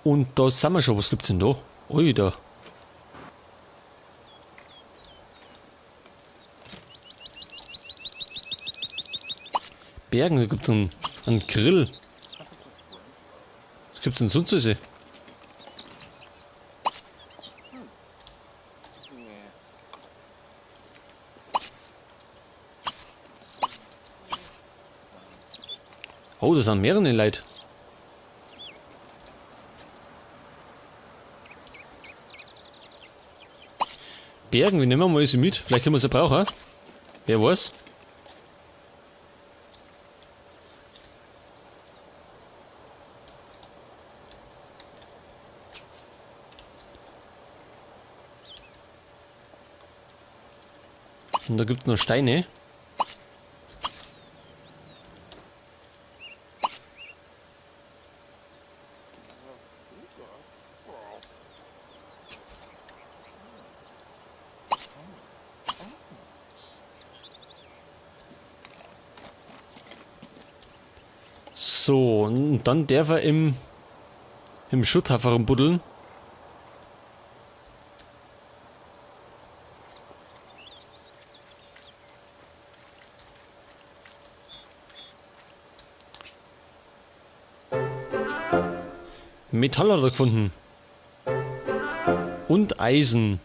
Und da sind wir schon. Was gibt's denn da? Ui, da. Bergen, da gibt's einen Grill. Was gibt's denn sonst so? Oh, das sind mehrere Leute. Bergen, wir nehmen mal sie mit. Vielleicht können wir sie brauchen. Wer weiß. Und da gibt's noch Steine. So, und dann darf er im Schutthaufen rumbuddeln. Metall hat er gefunden. Und Eisen.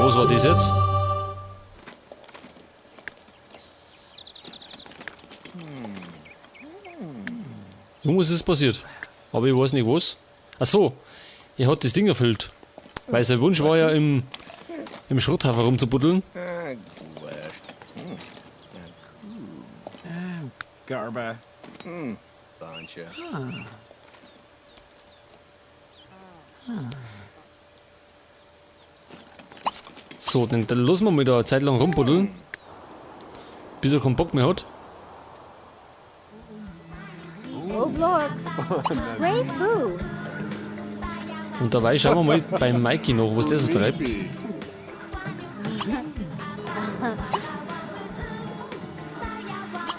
Was war das jetzt? Irgendwas ist passiert. Aber ich weiß nicht was. Ach so, er hat das Ding erfüllt. Weil sein Wunsch war ja im Schrotthaufen rumzubuddeln. Garba. So, dann lassen wir mal da eine Zeit lang rumbuddeln. Bis er keinen Bock mehr hat. Und dabei schauen wir mal beim Mikey noch, was der so treibt.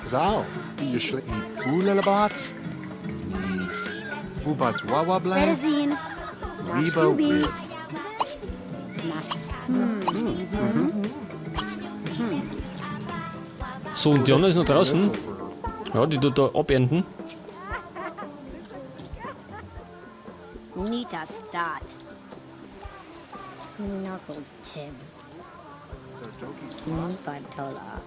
Zao, you Ulalabats, Neebs, Fubats Wawa Blank, Redazine. Reba Whip. So, und die andere ist noch draußen. Ja, die tut da abernten. Nita Stott. Knuckle Tib. Nipatola.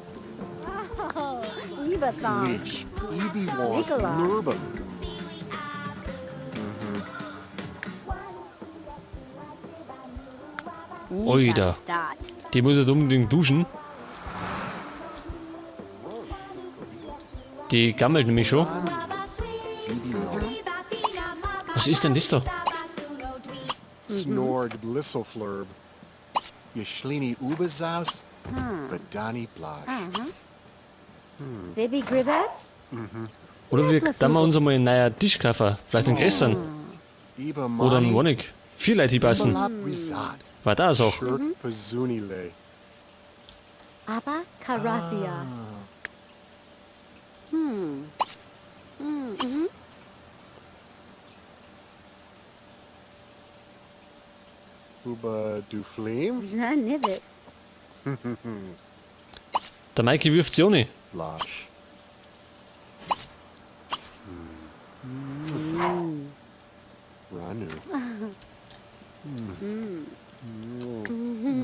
Lieber Song. Wish, Ebi Wong, Nicola. Lurba. Oida. Die muss jetzt unbedingt duschen. Die gammelt nämlich schon. Was ist denn das da? Snorg Blisselflurb. Yashlini Ubezaus, Badani Blash. Bibi Gribetz? Oder wir dann wir uns einmal einen neuen Tisch kaufen. Vielleicht einen größeren. Iba Oder einen Mani, Wonig. 4 Leute, die passen. Ibalap Rizat. War da auch. Shirk Fazunile. Abba Karasia. Uba Duflim. Zanivit. Der Mikey wirft sie ohne. Lash. Ranu.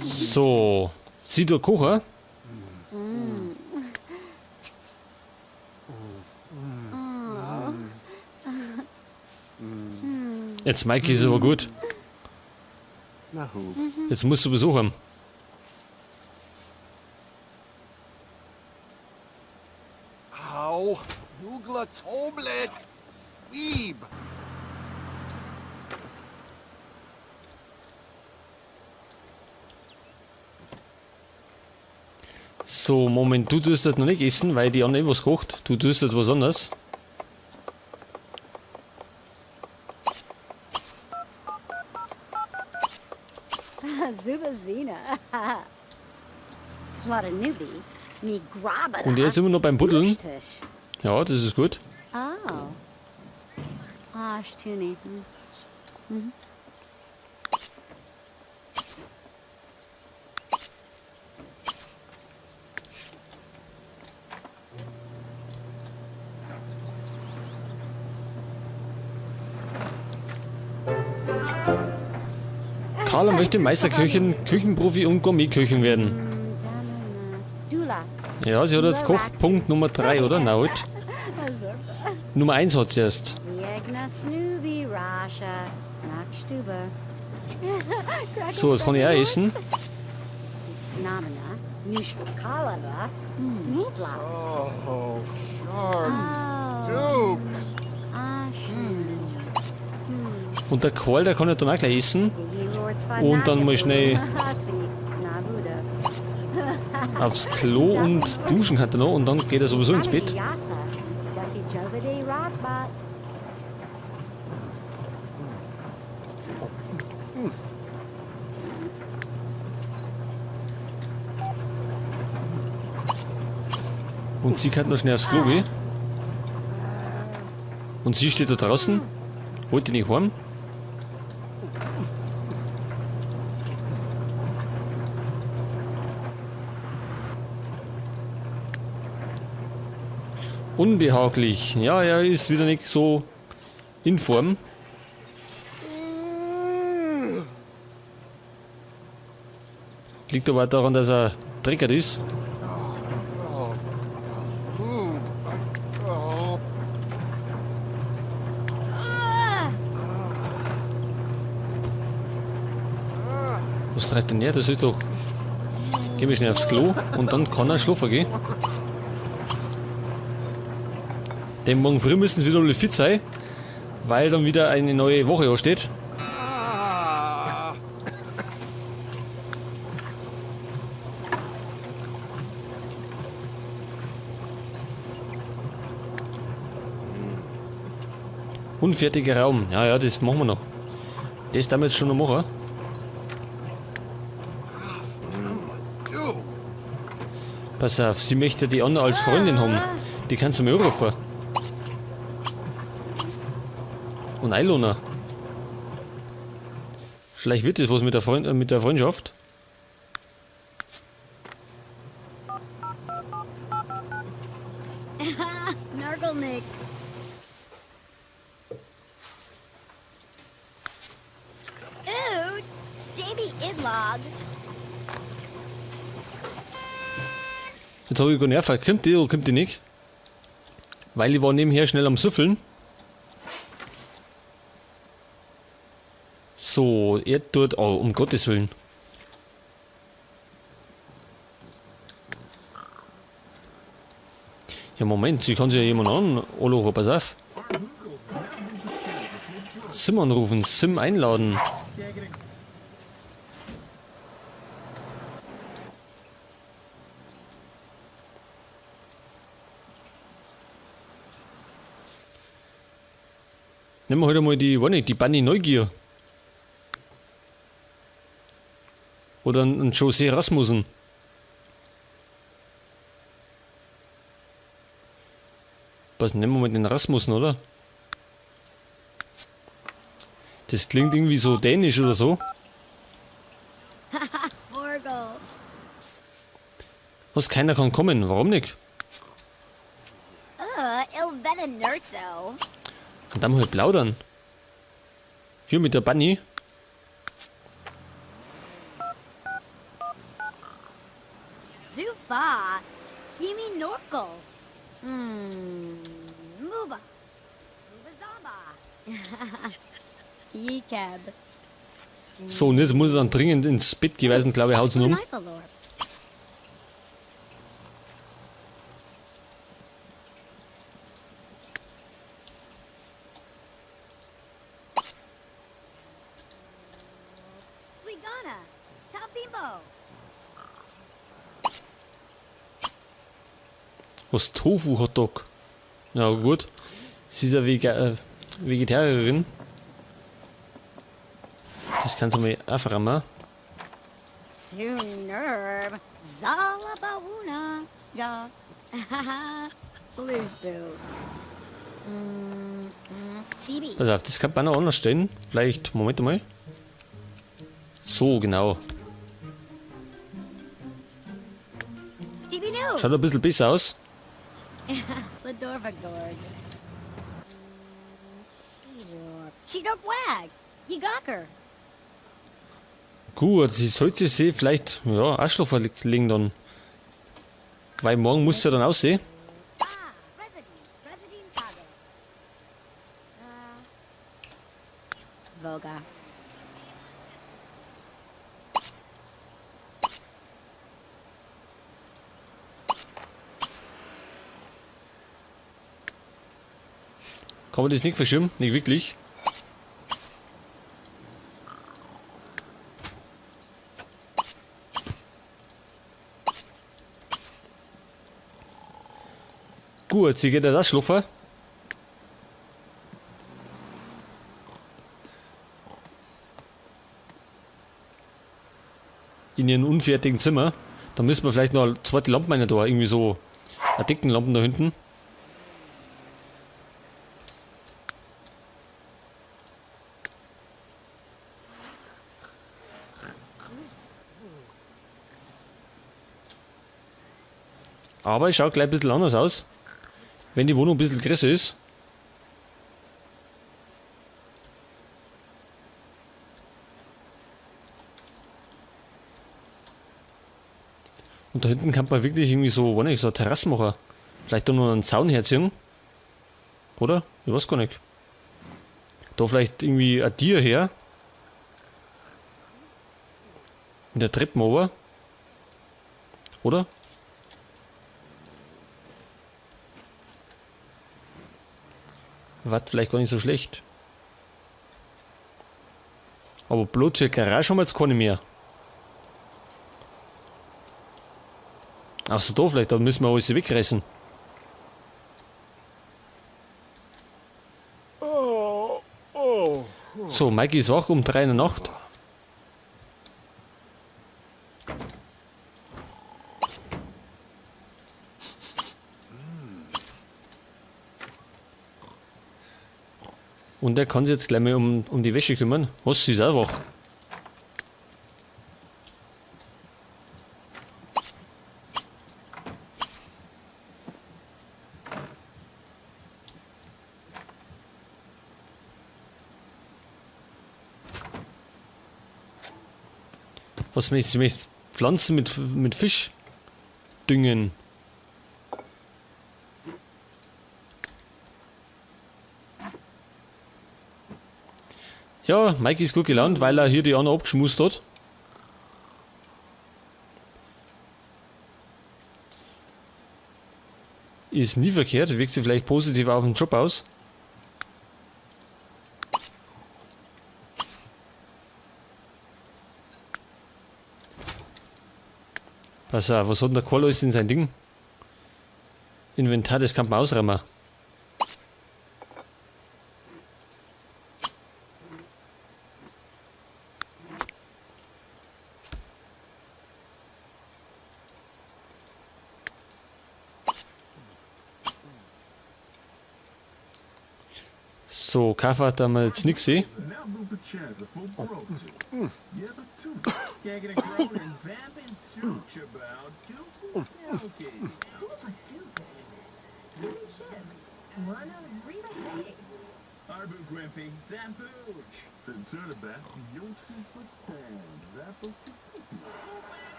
So. Sie der Kocher? Jetzt Mikey ist aber gut. Nahu. Jetzt musst du Besuch haben. Au. Nugla Toblet. Weeb. So, Moment, du tust das noch nicht essen, weil die andere eh was kocht. Du tust das was anderes. Zubazina. Flottanubi. Mi grabada. Und er ist immer noch beim Buddeln. Ja, das ist gut. Oh. Ashtuni. Carla möchte Meisterköchin, Küchenprofi und Gourmetköchin werden. Ja, sie hat jetzt Kochpunkt Nummer 3, oder? Na, halt. Nummer 1 hat sie erst. So, jetzt kann ich auch essen. Oh, shark. Dupes. Und der Karl, der kann ja dann auch gleich essen. Und dann mal schnell aufs Klo und duschen kann er noch. Und dann geht er sowieso ins Bett. Und sie kann noch schnell aufs Klo gehen. Und sie steht da draußen. Wollte nicht heim. Unbehaglich. Ja, er ist wieder nicht so in Form. Liegt aber auch daran, dass er dreckert ist. Was treibt denn der? Das ist doch... Geh mal schnell aufs Klo und dann kann er schlafen gehen. Denn morgen früh müssen sie wieder alle fit sein, weil dann wieder eine neue Woche ansteht. Unfertiger Raum. Ja, ja, das machen wir noch. Das darf man jetzt schon noch machen. Pass auf, sie möchte die Anna als Freundin haben. Die kannst du mir anrufen. Und Ilona. Vielleicht wird das was mit der mit der Freundschaft. Nurgle-nix. Ooh, Jamie Idlog. Jetzt hab ich genervt. Kommt die oder kommt die nicht? Weil ich war nebenher schnell am Süffeln. So, er tut... Oh, um Gottes Willen. Ja, Moment, sie kann sich ja jemand an. Oloch, pass auf. Sim anrufen, Sim einladen. Nehmen wir heute mal die, weiß nicht, die Bunny Neugier. Oder einen José Rasmussen. Was nehmen wir mal den Rasmussen, oder? Das klingt irgendwie so dänisch oder so. Was, keiner kann kommen? Warum nicht? Und dann mal plaudern. Hier mit der Bunny. Zufa, Gimme Norkel. Muba. Mubazaba. Yikab. So, und jetzt muss er dann dringend ins Bett gehen, weil sonst, glaube ich, haut's ihn um. Was, Tofu Hotdog? Na gut. Sie ist ja Vegetarierin. Das kannst du mal auframmen. Nerb. Zalabawuna. Ya. Bluesboo. Chibi. Pass auf, das kann man auch anders stellen. Vielleicht, Moment mal. So, genau. Bibinu. Schaut ein bisschen besser aus. Ladorva Gorg. Chidorp Wag. Yigocker. Gut, sie sollte sich vielleicht, ja, auch schlafen legen dann. Weil morgen muss sie ja dann aussehen. Ah, Residine. Residine Kago. Voga. Kann man das nicht verschieben? Nicht wirklich. Gut, sie geht ja das schlafen. In ihrem unfertigen Zimmer. Da müssen wir vielleicht noch eine zweite Lampe rein da, irgendwie so eine Deckenlampen da hinten. Aber es schaut gleich ein bisschen anders aus, wenn die Wohnung ein bisschen größer ist. Und da hinten kann man wirklich irgendwie so, weiß nicht, so eine Terrasse machen. Vielleicht auch noch einen Zaun herziehen. Oder? Ich weiß gar nicht. Da vielleicht irgendwie ein Tier her. Mit der Treppe runter. Oder? War vielleicht gar nicht so schlecht. Aber bloß für Garage haben wir jetzt keine mehr. Außer da vielleicht, da müssen wir alles wegreißen. Oh, oh. So, Mikey ist wach um 3 in der Nacht. Und er kann sich jetzt gleich mal um die Wäsche kümmern. Was, sie ist auch wach. Was möchtest du? Möchtest Pflanzen mit Fisch düngen? Ja, Mike ist gut gelaunt, weil er hier die Anna abgeschmust hat. Ist nie verkehrt, wirkt sich vielleicht positiv auf den Job aus. Pass auf, was hat denn der Karl alles in sein Ding? Inventar, das kann man ausräumen. So, Kaffee hat da mal jetzt nix gesehen.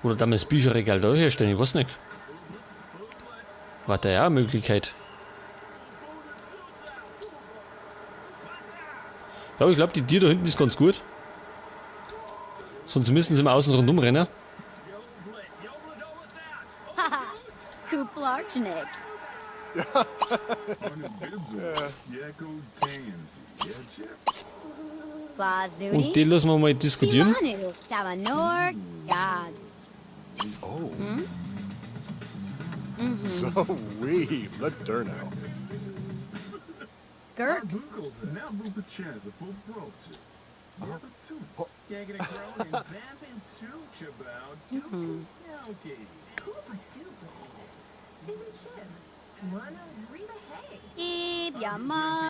Oder damals Bücherregal da herstellen, ich weiß nicht. War da ja eine Möglichkeit. Ja, aber ich glaub, die Tür da hinten ist ganz gut. Sonst müssen sie mal außen rundum rennen. Kuplarchnik. Und die lassen wir mal diskutieren. Milanu, Tavanor, God. Oh. So we, Laderno. Gurk. Ib yama.